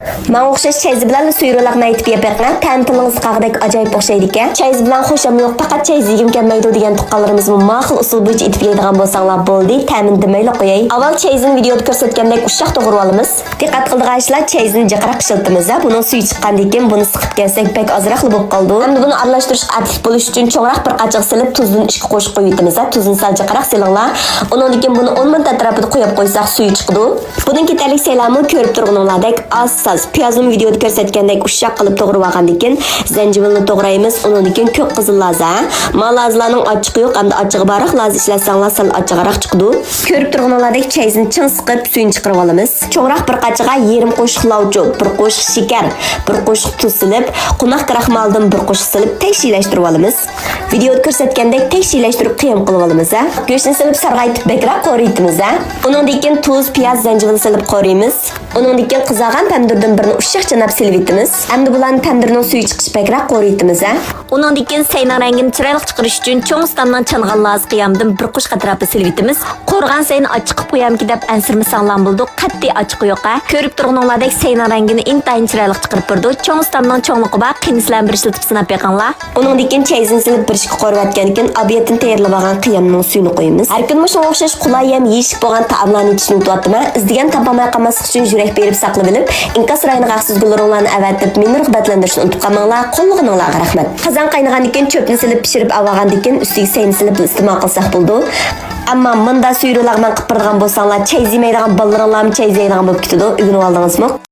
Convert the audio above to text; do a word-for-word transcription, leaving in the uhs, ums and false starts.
ماڭا ئوخشاش چەيزى بىلەنلا سۈيرىلەرنى ئېتىپ يەپ بېقىڭ، تەمى تىلىڭىزغا قاغدەك ئاجايىپ ئوخشايدىكەن. چەيزى بىلەن خۇشام يوق، پەقەت چەيزى يېگۈم كەلمەيدۇ دېگەن تۇغقانلىرىمىزمۇ ماقۇل ئۇسۇل بويىچە ئېتىپ يەيدىغان بولساڭلار بولدى، تەمىنى دېمەيلا قوياي. ئاۋۋال چەيزىنى ۋىدىيودا كۆرسەتكەندەك ئۇششاق توغرىۋالىمىز. دىققەت قىلىدىغان ئىشلار، چەيزىنى جىقراق ئىشلىتىمىز ھە، بۇنىڭ سۈيى چىققاندىن كېيىن بۇنى سىقىپ كەلسەك بەك ئازراقلا بولۇپ قالىدۇ. ئەمدى بۇنى ئارىلاشتۇرۇشقا ئەپلىك بولۇش ئۈچۈن چوڭراق بىر قاچىغا سېلىپ تۇزدىن ئىككى قوشۇق قويۇۋېتىمىز ھە، تۇزنى سەل جىقراق سېلىڭلار. ئۇنىڭدىن كېيىن بۇنى ئون مىنۇت ئەتراپىدا قويۇپ قويساق سۈيى چىقىدۇ. بۇنىڭ كېتەرلىك سەيلامۇ كۆرۈپ تۇرغىنىڭلاردەك ئاز ساز. پىيازنىمۇ ۋىدىيودا كۆرسەتكەندەك ئۇششاق قىلىپ توغرىۋالغاندىن كېيىن زەنجىۋىلنى توغرايمىز. ئۇنىڭدىن كېيىن كۆك قىزىل لازا. ما لازىلارنىڭ ئاچچىقى يوق ئەمدى ئاچچىقى بارراق لازا ئىشلەتسەڭلار سەل ئاچچىقراق چىقىدۇ. كۆرۈپ تۇرغىنىڭلاردەك چەيزىنى چىڭ سىقىپ سۈيىنى چىقىرىۋالىمىز. چوڭراق بىر قاچىغا يېرىم قوشۇق لاۋچۇ، بىر قوشۇق شېكەر، بىر قوشۇق تۇز سېلىپ، قوناق كراخمالىدىن بىر قوشۇق سېلىپ تەكشىلەشتۈرۈۋالىمىز. ۋىدىيودا كۆرسەتكەندەك تەكشىلەشتۈرۈپ قىيام قىلىۋالىمىز ھە. گۆشنى سېلىپ سارغايتىپ بەكرەك قورۇيتىمىز ھە. ئۇنىڭدىن كېيىن تۇز، پىياز، زەنجىۋىل سېلىپ قورۇيمىز. ئۇنىڭدىن كېيىن قىزارغان پەمىدۇردىن بىرنى ئۇششاق چاناپ سېلىۋېتىمىز. ئەمدى بۇلارنى پەمىدۇرنىڭ سۈيى چىقىش بەكرەك قورۇيتىمىز ھە. ئۇنىڭدىن كېيىن سەينىڭ رەڭگىنى چىرايلىق چىقىرىش ئۈچۈن چوڭ ئۇستامنىڭ چانغان لازا قىيامىدىن بىر قوشۇق ئەتراپىدا سېلىۋېتىمىز. قورۇغان سەينى ئاچچىق قىلىپ قويامىكىن دەپ ئەنسىرىمىسەڭلارمۇ بولىدۇ، قەتئىي ئاچچىقى يوق ھە. كۆرۈپ تۇرغىنىڭلاردەك سەينىڭ رەڭگىنى ئىنتايىن چىرايلىق چىقىرىپ بېرىدۇ. چوڭ ئۇستامنىڭ چوڭلۇقى بار، قېنى سىلەرمۇ بىر ئىشلىتىپ سىناپ بېقىڭلار. ئۇنىڭدىن كېيىن چەيزىنى سېلىپ بىر ئىككى قورۇۋەتكەندىن كېيىن ئاۋىيەتتىن تەييارلىۋالغان قىيامنىڭ سۈيىنى قويىمىز. ھەر كۈنمۇ شۇڭا ئوخشاش قولاي ھەم يېيىشلىك بولغان تائاملارنى ئېتىشنى ئۇنتۇۋاتىمەن. ئىزدىگەن تاپالماي قالماسلىق ئۈچۈن يۈرەك بېرىپ ساقلىۋېلىپ، ئىنكاس رايونىغا ھەقسىز گۈللىرىڭلارنى ئەۋەتىپ مېنى رىغبەتلەندۈرۈشنى ئۇنتۇپ قالماڭلار. قوللىغىنىڭلارغا رەھمەت. قازان قاينىغاندىن كېيىن چۆپنى سېلىپ پىشۇرۇپ ئاۋالغاندىن كېيىن ئۈستىگە سەينى سېلىپ ئىستېمال قىلساق بولىدۇ. ئەمما مۇنداق سۈيرىلەرنى مەن قىلىپ بېرىدىغان بولساڭلار چەيزى يېمەيدىغان بالىلىرىڭلارمۇ چەيزى يەيدىغان بولۇپ كېتىدۇ. ئۆگىنىۋالدىڭىزمۇ؟